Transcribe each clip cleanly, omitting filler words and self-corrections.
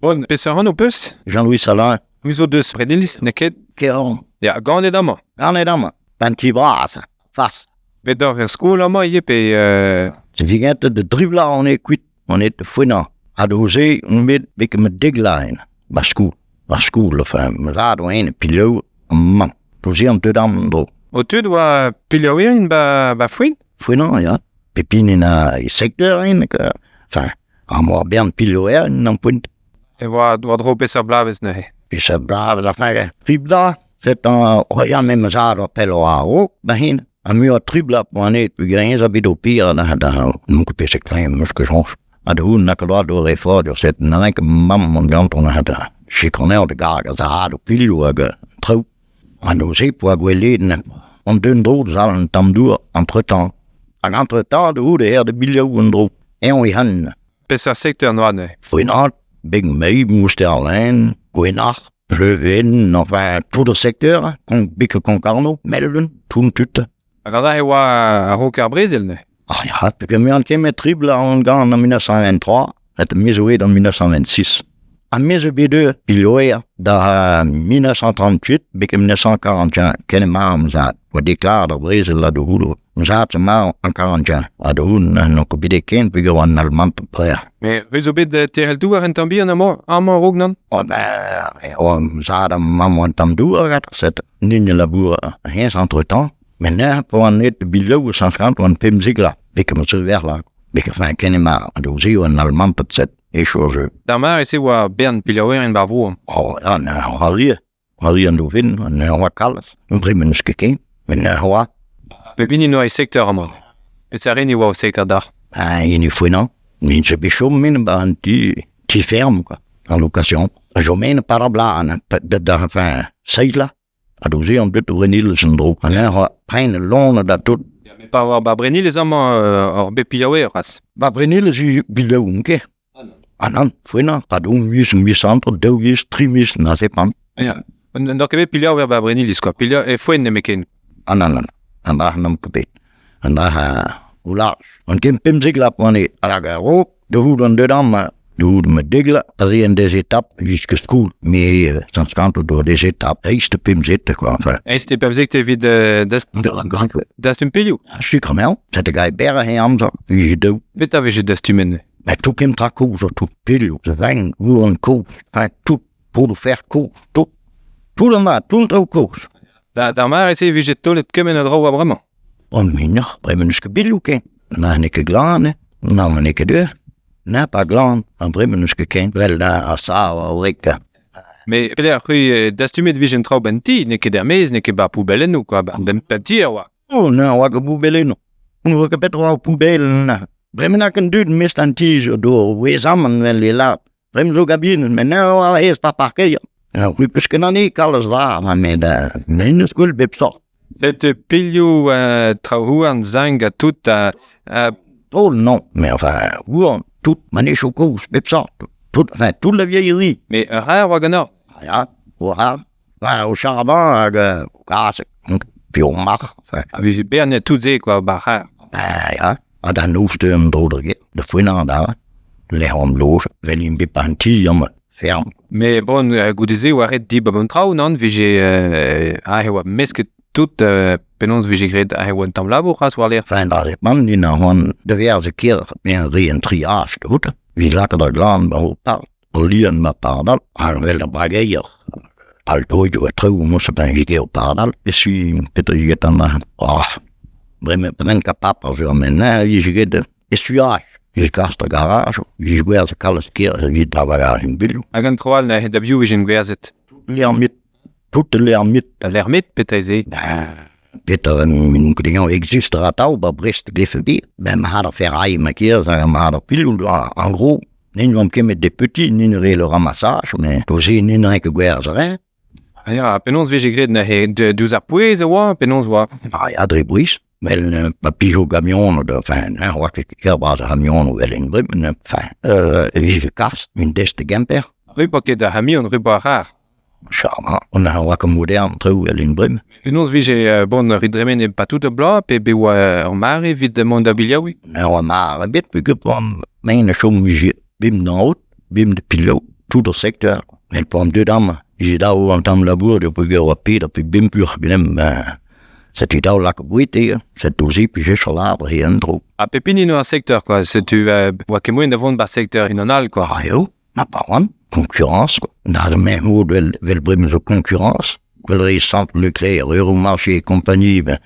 Bon, peseurt anv peus? Jean-Louis Salin. C'hwi zo deus Brenniliz, n'eo ket? Keran. Ya, ganet amañ. Ganet amañ. Ban ti bras, fas. Bet oc'h er skol amañ ivez pe... Euh... Vigent de dri vloaz on eo kuit, on eo de fouenañ. Ha d'o-se on bet bet ma dek laen, ba skol. Ba skol, enfin, ma zad oa en pilhoù amañ. D'o-se an deut amañ dro. Ho tud oa pilhaouerien ba, ba Fouin? Fouenañ, ya. Pep hini na e sekteur, hein, enfin, Am boa bern pilhoer en ampoent. E oa war-dro peseurt bloavezh neuze? Peseurt bloavezh, enfin, tri bloaz. Set an ya me ma zad oa pell oa a-raok ma hin. Ha muioc'h tri bloaz poan aet peogwir eñ zo bet o pir da da n'on ket peseurt klemm 'meus ket soñj. Ha da c'houde na ket droad d'ober effordur set na ket mamm mont gantañ neuze da sikour anezhañ da gargañ zad o pilhoù hag traoù. Ha neuze poa gwelet an den dro da sal an tamm dour entretemps. Hag entretemps da c'houde ec'h da bilhoù en-dro. Eñ e-han. Peseurt sekteur noa neuze? Fouenant, beg mei, Mousterlin, Gwenac'h, Pleuven, enfin tout ar secteur, beg Concarneau, Melven, tout tout. Hag an e oa a-raok ar brezel neuze? Ah ya, peogwir an kemet tri bloaz on gant en 1923, et me zo bet en 1926. Ha me zo bet eur pilhoer da 1938 betek 1941, ken emañ am zad. Oa deklaret ar brezel ha da c'houde. Am zad zo marv en 41, ha da c'houde n'on ket bet ken peogwir oa an Almanted trec'h. Mais ruz zo bet terc'hel douar en tamm bihan amañ, amañ a-raok nann? Oh ben, oa am zad ha mamm oa an tamm douar avat, set nin e labour hennezh entre-temps. Met neuze pa oan aet da Bilhao e Sant-Frant oan 15 vloaz, betek ma zeu verc'h betek fin ken emañ an daou-se oa an Almanted set echu ar jeu. D'ar mare-se oa bern pilhaouerien war vro. Oh, ya, neuze oa rie, oa rie an daou-ven, neuze oa kalz. Bremañ n'eus ket ken, met neuze oa. Pep hini 'noa e sekteur amañ. Peseurt hini oa ho sekteur deoc'h? Ah, hini Fouenan. Min zo bet chom min ba an ti, ti ferm, quoi, en location. Chom par ar bloaz, da, enfin, seizh vloaz. Ha d'o-se an dud Brennilez en-dro. Hag eñ oa prenet loened ha tout. Ya, met pa oa ba Brennilez amañ ur bet pilhaouer c'hoazh. Ba Brennilez eo bilhaou ket. Ah nann, foennañ, pad un miz, un miz hanter, daou viz, tri miz, na zepan. Ya, n'oc'h ket bet pilhaouer ba Brennilez quoi, pilha e foenn nemetken. Ah nann, nann, an dra n'am ket bet. An dra o lâr. An ken 15 vloaz oan eo. Hag a-raok, da vout an deut amañ, da vout ma dek vloaz, aze en des étapes jusque skoul. Me sant do des étapes, eizh te pemzek quoi. Enfin. Eizh te pemzek evit dastum pilhoù? Sukr mew, set a gai berr he amzer, vije daou. Petra vije dastumet? Ben, tout kem tra kozh, tout pilhoù, vin, ouan kozh, enfin, tout podoù fer kozh, tout. Tout an mat, tout an traoù kozh. Da, d'ar mare-se e vije taolet kement a draoù a bremañ. An muioc'h, bremañ n'eus ket bilhoù ken. Na n'eo ket glan, eh. Na n'eo ket eur. Na pa glan, an bremañ n'eus ket ken. Vel ar sav a wreg. Mais pelec'h c'hwi dastumet vije an traoù 'ba 'n ti, n'eo ket er-maez, n'eo ket 'ba poubellennoù quoi, 'ba 'n ti a oa. Oh, na oa ket poubellennoù. Ne oa ket petra oa poubellenn. Bremañ nak an dud mest an ti zo do wezh amañ 'vel e lâr. Bremañ zo gabin, met ne oa aes pa parkeier. C'hwi peus ket anezhi kalz dra, met me n'eus gwell bep sort. Setu pilhoù, traoù-houarn, zinc ha tout. Oh non, mais enfin, houarn, tout, manechoù kozh, bep sort. Tout, enfin, tout la vieillerie. Mais ur c'harr oa ganeoc'h? Ah ya, ur c'harr. Enfin, o charbon hag o kaseg, pe o marc'h. Enfin. A vije berniet tout se, quoi, ba'r c'harr. Ah ya, ha da noz teu an dro da gêr, da foennañ da, lec'h on lojet, vel int bet an ti amañ, ferm. Mais bon, goude-se oa ret dibab an traoù, nann, vije aze oa mesket tout, penaos vije graet aze oa un tamm labour c'hoazh war-lerc'h. Enfin, da man din a c'hoant da verzh kêr, me a re an triage da c'hoût, evit lakaat ar glan ba ho par. Ul lien ma pardal, ar vel ar brageier. Paltoioù ha traoù moa ben eo pardal, e suis petra get an ah bremañ bremañ kapabl ar sur men na vije ket essuage. Vije kas da garage, vije gwerzhet kalz ker evit travailler en bilhoù. Hag an traoù all neuze da biv vije gwerzhet? L'ermite. Tout l'ermite. L'ermite petra eo se? Ben, petra n'on ket eñ existe atav ba Brest glefe bet. Ben ma had ar ferraille ma ker, ma had ar pilhoù, en gros. Nin n'oamp ket met des petits, nin re le ramassage, mais to-se nin n'ae ket gwerzh rien. Ah ya, penaos vije graet neuze? Diouzh ar pouez e oa, penaos oa? Ah ya, dre bouez. Vel pa pijo gamion, enfin, hein, oa ket ker bras ar c'hamion vel en bremañ, enfin, e vije kas, un dest da Gemper. Rupa ket ar c'hamion, rupa ar c'harr. Charmant. On a oa ket modern traoù vel en bremañ. Penaos vije bon rit dremen e pa tout ar bloaz, pe be oa ur mare evit mont da bilhaouiñ? Ne oa mare ebet peogwir poan men a chom vije bemp d'an aod, bemp da pilhaou. tout ar secteur. Met pa an deut amañ, vije dav an tamm labour eo peogwir oa peder pe bemp eur ganeomp setu dav lakaat boued eo, setu se plijus al labour eo en-dro. Ha pep hini eo ar sekteur quoi, setu oa ket moaien da vont 'ba sekteur unan all quoi. Ah eo, ma pa oan, concurrence quoi. Na ar memour vel, vel bremañ zo concurrence, vel re Sant Leclerc, Euromarché et compagnie, ben,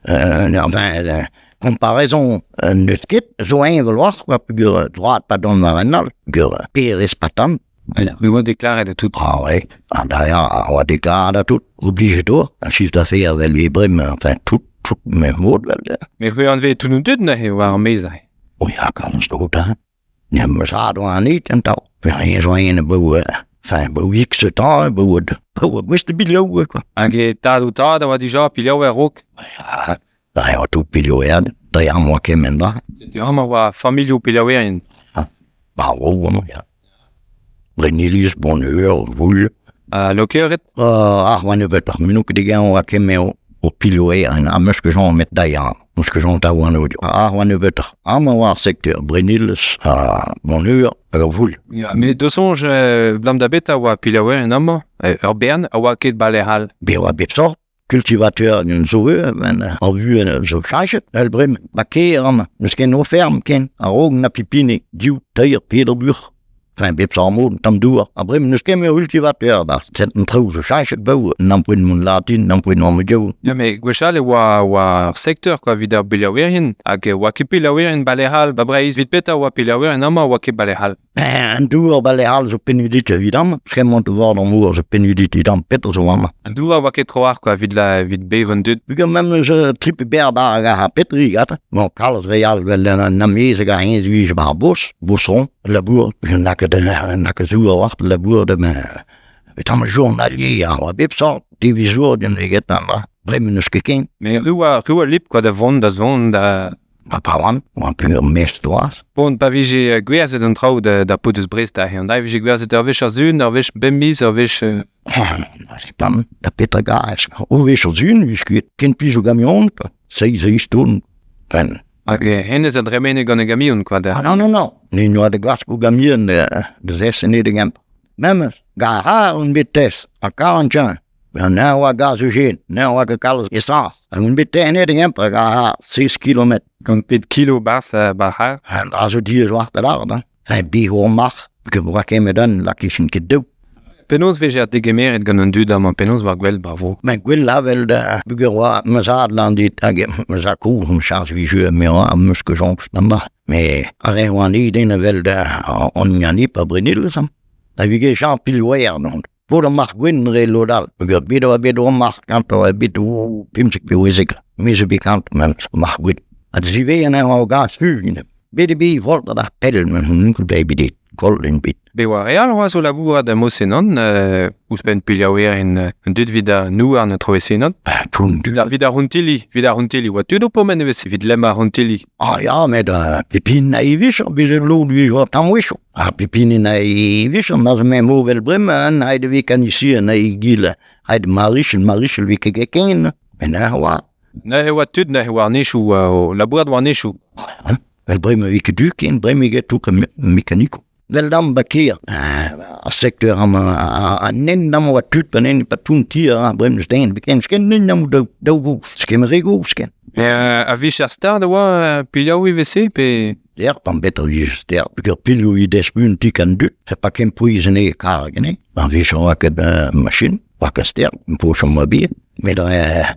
ben, comparaison n'eus ket, zo heñvel war quoi, peogwir droad pa dont war an all, peogwir perez patant. Me oa deklaret ha tout. Ah ouais, ah da ya, oa deklaret ha tout, oblijet oa, un chiffre d'affaires vel e bremañ, enfin tout, tout memes mod vel da. Mais c'hwi anvez tout an dud neuze war ar maez aze. Oh ya, kalz dro da. Ne ma zad oa an eat an taol. Eñ zo en bou, enfin, bou X temps, bou, bou gouest bilhou, quoi. Hag e tad ho tad a oa dija pilhaou a-raok? Ya, da eo tout pilhouer, dre am oa kement da. Setu amañ oa familhoù pilhaouerien. Ba, o, amañ, ya. Brenniliz, Bonheur, Voul. Ha Lokeret? Ah, oa nebeutoc'h, me n'on ket degañ oa kement o pilhouer, ha 'meus ket soñj met da ya, 'meus ket soñj da oa Ah, oa nebeutoc'h. Amañ oa ar sekteur Brenniliz ha Bonheur hag ar Voul. Ya, met da soñj, 'blam da betra oa pilhaouerien amañ? Ur bern a oa ket 'ba lec'h all. Bet oa bep sort. Kultivateur zo eo, ar vuhez zo cheñchet, evel bremañ. Ba kêr amañ, n'eus ken oferm ken, a-raok na pep hini, div, teir, peder buoc'h. Enfin, bep seurt mod, un tamm douar. Ha bremañ n'eus ket mui ur cultivateur 'barzh. Set an traoù zo cheñchet bev, n'ampoent mont latin, n'ampoent mont medioù. Ya, met gwechall e oa, oa ur sekteur quoi, evit ar belaouerien, hag e oa ket pelaouerien 'ba lec'h all, 'ba Breizh. Evit petra oa pelaouerien amañ, oa ket 'ba lec'h all. An dour 'ba lec'h all zo pennudik evit amañ. Bremañ war an mor zo pennudik evit amañ. Petra zo amañ? An dour a oa ket tro-walc'h quoi, evit la, evit bev an dud. Peogwir memes trip berr hag ar petri gata. Bon, kalz re all vel an amezeg a eñs vije 'ba ar bos, boson, labour. N'a ket n'a ket zour a-walc'h da labour da tamm journalier a oa bep sort devizourien eget an dra. Bremañ n'eus ket ken. Mais ru oa, ru oa lip quoi da vont, da zont, da... Ma pa oan, oan peogwir mestr doaz. Bon, pa vije gwerzhet an traoù da, da paotr eus Brest aze, an vije gwerzhet ur wech ar sun, ur wech bemp miz, ur wech... Pan, da petra gaz. O wech ar sun, vije ket ken pizh o gamion, quoi. Seizh eizh ton. Enfin, Hag hennezh a dremene gant e gamion, quoi. Da... Ah non, non, non. Ni n'oa da glask o gamion da zessen da gemp. Memes, gant ar on bet test, ha 41. An eñ oa gaz-eugène, ne oa ket kalz esañs. Hag on bet tennet en hag a 6 kilometr. Gant pet kilo 'barzh 'ba c'har? An dra zo diaes war da lâret, hein. Hein, bihan marc'h, ket oa kemet un, lakichen ket daou. Penaos 'veze degemeret gant an dud amañ? Penaos war gwell 'ba vro? Ben gwell avel da peogwir oa ma zad lan dit hag ma zad kozh ma charge vije me oa am eus ket soñj d'an dra. Mais ar re oan den evel da on yanni pa brenil sam. Da vije Jean Pillouer non. Paotr ar marc'h gwenn re lod all peogwir bet e oa bet ur marc'h gantañ e bet o 15 pe 16 me zo bet gantañ memes marc'h gwenn ha da ziwezhañ eo ar gaz fu bet eo bet volt ar pell n'on ket bet koll en bet. Bet oa re all c'hoazh o labourat da Mosenan, ouzhpenn pilhaouerien an dud evit an houarn a tro e Senan. Ba, tout Evit ar c'hontilli, evit ar c'hontilli, oa tud o pourmen evel-se evit lemmañ ar c'hontilli. Ah ya, met pep hini a ivez, bez lod ivez war tamm wechoù. Ha pep hini na ivez, an aze me vel bremañ, aet e vez kanisien, egile, aet marichel, marichel vez ket ken, met neuze oa. Neuze oa tud neuze war nechoù, o labourat war nechoù. Vel bremañ vez ket du ken, bremañ eo tout mekanikoù. Vel dam ba kêr, ar sekteur amañ, an hent amañ oa tud pa n'en pa toull tier bremañ n'eus den ken, ken n'en amañ daou daou gozh, ken re gozh ken. A vicher stard a oa pilhaou evel-se pe... Der, pan bet ur ster, peogwir pilhoù he dez un tik an dud, c'est pas ken pouez ene karg ene. An vez oa ket machine, oa ket ster, poch am boa bet. Met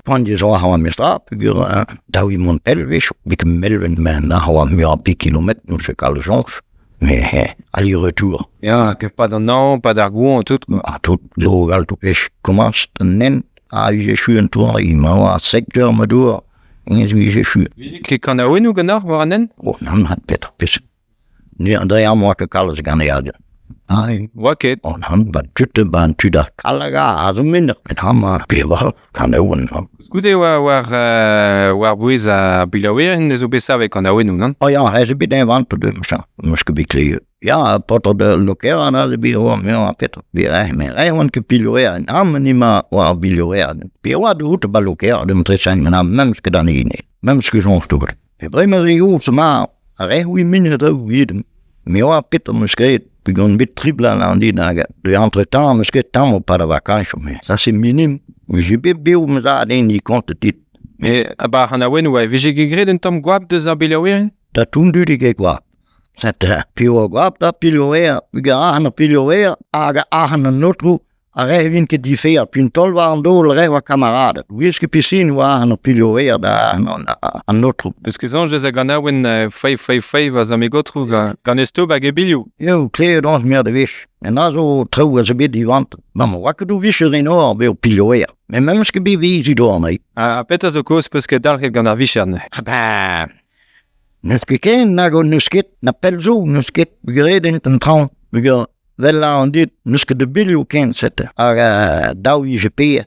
poan zo a oa mestra, peogwir daou mont pell wech, bet melven men a oa muioc'h pik kilometr, n'on ket kalz soñj. Mais aller-retour. Ya, ket pas d'an hañv, pas d'ar goañv, tout. Ah, tout, logal, tout. Ech komañs an hent, a vije chu an tour, ma oa sekteur ma dour, ez vije chu. Ket kanaouennoù ganeoc'h war an hent? Oh, nann, hat petra, pes. Ne, an dre am oa ket kalz ganeadur. Ah, oa ket. Oh, nann, ba tud, ba an tud ar Kalaga, a zo minder. Met amañ, pevar, kanaouenn. Goude oa war, war bouez ar bilaouerien ez zo bet savet kanaouennoù, nann? Oh ya, ez eo bet inventet deus ça. Meus ket bet klevet. Ya, paotr de Lokeran aze bet oa me oa petra. Bet re, me re oan ket pilhoer. Amañ emañ war ar bilhoer. Pe oa dout ba Lokeran, dem tresañ, met memes ket an hini. Memes ket soñj d'ober. Pe bremañ re gozh ma, a re c'hwi min a draoù evit. Me oa petra 'm eus graet. Peogwir on bet tri bloaz an dit hag entre-temps 'm eus ket tamm o pad ar vakañsoù met ça c'est minime. J'ai bet bev ma zad eñ e konte dit. Mais a-bar an awen oa e vije ket graet un tamm goap deus ar belaouerien? Da tout dud eo ket goap. Set piv a goap da piloer, peogwir ac'hann ar piloer hag ac'hann an aotrou Ar re ne vint ket difeal, p'int taol war an daol re oa kamaraded. Ouiez ket peseurt oa an pilhoer da an aotrou. Peus ket soñj eus a ganaouenn Feiv, feiv, feiv a zammig aotrou gant e stob hag e bilhoù? Eo, klevet on mer da wech. En a zo traoù a zo bet divantet. Ma ma oa ket o vicher enor bezañ pilhoer. Met memes ket bet vizit oa anezhi. Ha petra zo kaoz peus ket dalc'het gant ar vicher neuze? Ah ben, n'eus ket ken nag n'eus ket, na pell zo n'eus ket graet en traoñ. Peogwir Vel an dud n'eus ket a bilhoù ken setu hag daou vije paeet.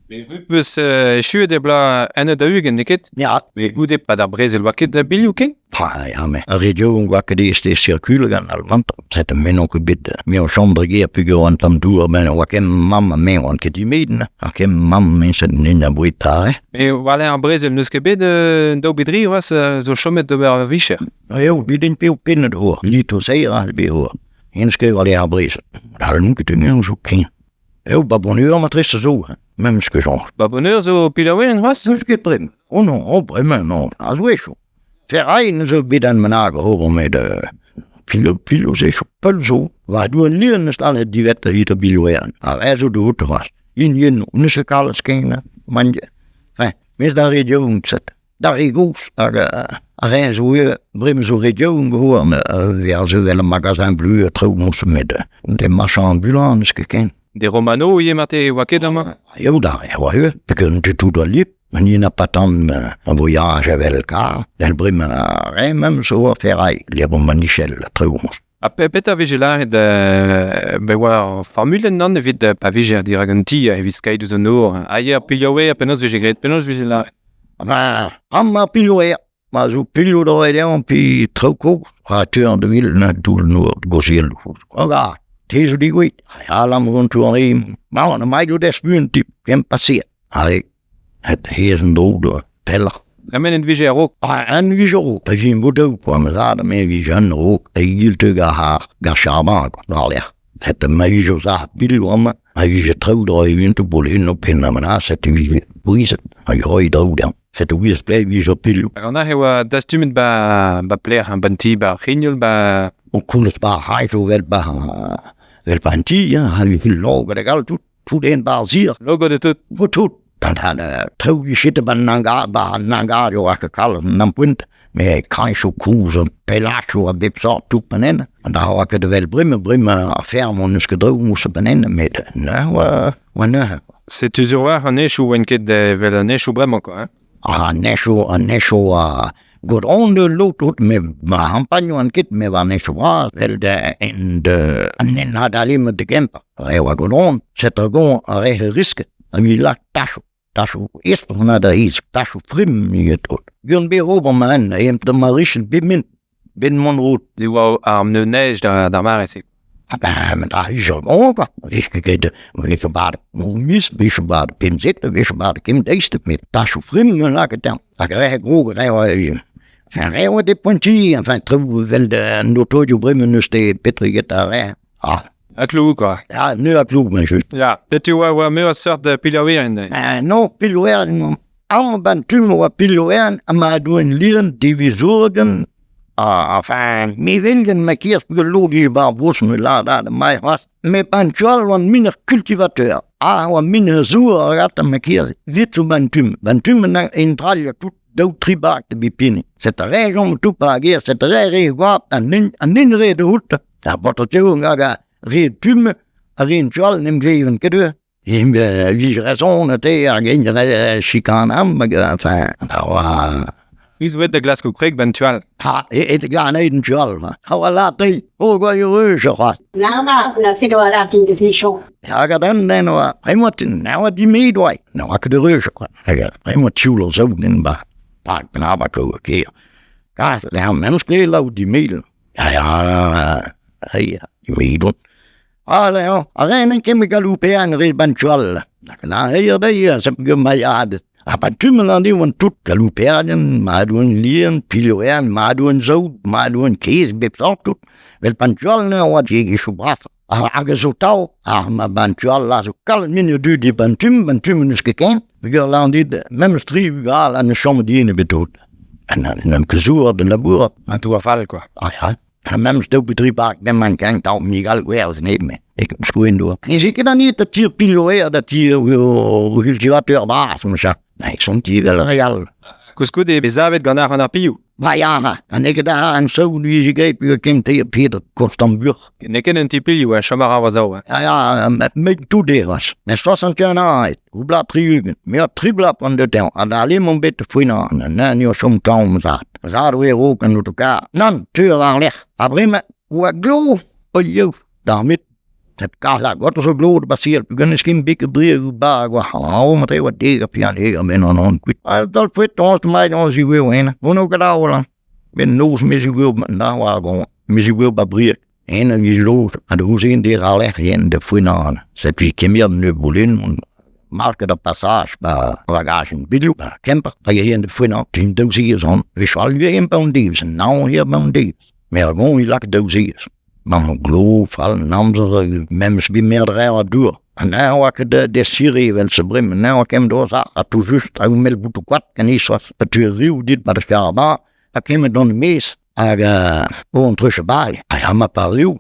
Mais peus echuet e bloaz 41, n'eo ket? Ya. Mais goude pad ar brezel oa ket a bilhoù ken? Ah, ya, mais ar radio oa ket aes de circuler gant al mant. Setu me n'on ket bet me o chom dre gêr peogwir oan tamm dour ben oa ket mamm ha me oan ket dimeden. Ha ket mamm me set n'en a boued tare. Mais war-lerc'h ar brezel n'eus ket bet daou bet dri c'hoazh zo chomet d'ober ur vicher? Eo, bet int peo pennet oa. Lito seir a bet oa. Hennezh ket war ar brezel. N'hallan ket anezhañ zo ken. Eo, ba bonheur matrese zo, memes ket soñj. Ba bonheur zo pilaouenn c'hoazh? N'eus ket bremañ. Oh non, oh bremañ non, a-wechoù. Ferrailh zo bet an menag ober met pilo pilo se zo pell zo. War doa lien n'eus talet diwezhañ evit ar bilouerenn. Ar re zo dout c'hoazh. Hiniennoù, n'eus ket kalz ken, man. Enfin, mes d'ar re yaouank set. D'ar re gozh hag ar re zo ivez bremañ zo re yaouank 'oan a zo evel ar magasin bleu ha traoù moñse met des marchands ambulants n'eus ket ken. Des Romano ivez marteze e oa ket amañ? Eo da e oa ivez peogwir n'out ket tout al lip ni n'a pas tant un voyage evel kar del bremañ ar re memes zo a ferrailh lec'h Manichel ha traoù moñse. Ha petra vije lâret be oa ur formulenn nann evit pa vije dirak un ti evit skeiñ ouzh an nor aer pilhaouer penaos vije graet penaos vije lâret? Ben, amañ pilhaouer ma zo pilhoù droet dezhañ pe traoù kozh ha teu an 2000 na toull nor gozielloù. Hag te zo degouezhet. Ya, lamm gant an re. Ma, na mai zo deus un typ, ken paseet. Allez, Het hees en dro da pelloc'h. Tremen en vije a-raok? Ah, en vije a-raok. Pa vije botoù, kwa, ma zad, me vije en a-raok. Eil teu gant ar gant Chaban, kwa, war-lerc'h. Het ma vije o sac'h pilhoù amañ, ma vije traoù dra e o bolenn o penn amañ, setu vije brizet, hag roiñ draoù dezhañ. Setu wiz play vije pilhoù. Hag an aze e oa dastumet ba, ba plec'h, ba an ti, ba ar c'hrignol, ba... O koulz ba ar c'haezh vel ba, vel ba an ti, hein, ha vije logod hag all tout. Tout en barzir. Logod e tout. Vo tout. Gant an traoù vichete ban hangar, ba an hangar eo ar kal an ampoent, me kañchoù kozh, pellachoù a bep sort tout panen. An dra oa ket evel bremañ, bremañ ar ferm hon eus ket draoù mousa panen, met neuze oa, oa neuze. Setu sur war an echoù oant ket evel an echoù bremañ quoi. Hein? An echoù, an echoù a Godron de lot out me ma c'hampagn oan ket me war an echoù bras vel da en de an en adalem de Gemper. Re oa Godron, set ar gon a re risk a mi lak tachoù. Tachoù espr na da hiz, tachoù frim mi et out. Gant bet ober ma en, e da ma richel bep min, ben mont rout. E oa ar neunej d'ar mare-se. Ah ben, met ar hiz bon, quoi. Vez ket ket, vez ket mis, vez ket pemzet, vez ket kem deist, met tachoù frim lakaet dezhañ. Hag re grog re oa re oa de pointi, enfin traoù vel an otoioù bremañ n'eus te petra get ar re. Ah. A klou, quoi. Ah, neu a klou, ben just. Ya, setu oa oa meur a seurt pilhaouerien. Non, pilhaouerien, amañ ban tu oa pilhaouerien ha ma doen liren divizourien Ah, enfin, me vel gant ma kiez lod eo bos me la da mai c'hoazh. Me pan tual oan min ur cultivateur. Ah, oan min ur zour a rat ma kiez. Vit zo ban tum. Ban tum en tralha tout daou tri bag de bipini. Set a re jom tout pa ger, set a re re goap, an nin, an nin re de hout. Ar botr teo hag a re tum, a re en tual n'em gleven ket eo. Vije raison te hag en chikan am, enfin, da oa... Riz oet da glask o kreg ban tual. Ha, e te glan en tual, ma. Ha oa la te, o gwa yo je c'hoazh. Na, na, na set oa la fin deus nichon. Hag a den den oa, bremañ na oa dimet oa. Na oa ket eurus, quoi. Hag bremañ tioul ar zaout den ba. Park ben abak o ker. Ka, da memes ket laou dimet. Ja, ja, ja, dimet. Ah, ja, a ren en ket me galoupe an re ban tual. Na, na, hei, da, sep gant ma yad. Ha pa tumel an oan tout, galouperien, madouen lien, pilioern, madouen zout, madouen kez, bep sort tout. Vel pan tual ne oa tiegezhioù bras. Hag a zo tao, ar ma ban tual la zo kalz min eo dud e ban tum, ban tum n'eus ket ken. Peogwir lan dit, memes tri vugale ha ne chom din ebet tout. En en ket zour da labourat. An tour fall, quoi. Ah ja. Ha memes daou pe dri bak dem man ken tao migal gwerz net me. Ik skoen door. En ket an niet dat tier piloer dat tier o cultivateur bras, ma Na, ik sont ti vel real. Koulskoude e bezavet gant ar an ar pioù. Va ya, ha n'eo ket ar an saout vije ket peogwir ken te Peter Kostamburg. N'eo ket un ti pilhoù, ha chom a ra war zaou. Ya, ya, met tout eo c'hoazh. Met 61 ans eo, oubla 60. Me a tri bloaz an deut ha da emaon bet foennañ an eo chom klañv ma zad. Ma zad oa e-raok an autocar. Nann, teu war-lerc'h. Ha bremañ oa glav, o ioù, d'ar met Set kalz got zo glod baseer peogwir n'eus ket bet ket bag war an mat eo deg ha pian eo ben an an kuit. Ha dal fouet toñs mai an ziweo hen. Bon o ket aolan. Ben noz me ziweo na war gon. Me ziweo ba brieg. En an loz ha da ouzin der alec'h yen de fouenan. Setu kemer ne boulin on market da passage ba bagagen bidou ba Kemper hag hier de fouenan tin daou ziez on. Wech al hier ba an deus, naon hier ba an deus. Mer gon i lak daou ziez. Man glo, fall, amzer, memes bi mer a dour. Ha na oa ket de siri vel se brim, na oa kem doz a tout just a mel boutou koat ken isoas. Pa tu riv dit ba da spiar ba, ha kemet don mes hag o an truche bal. Ha ma pa riv,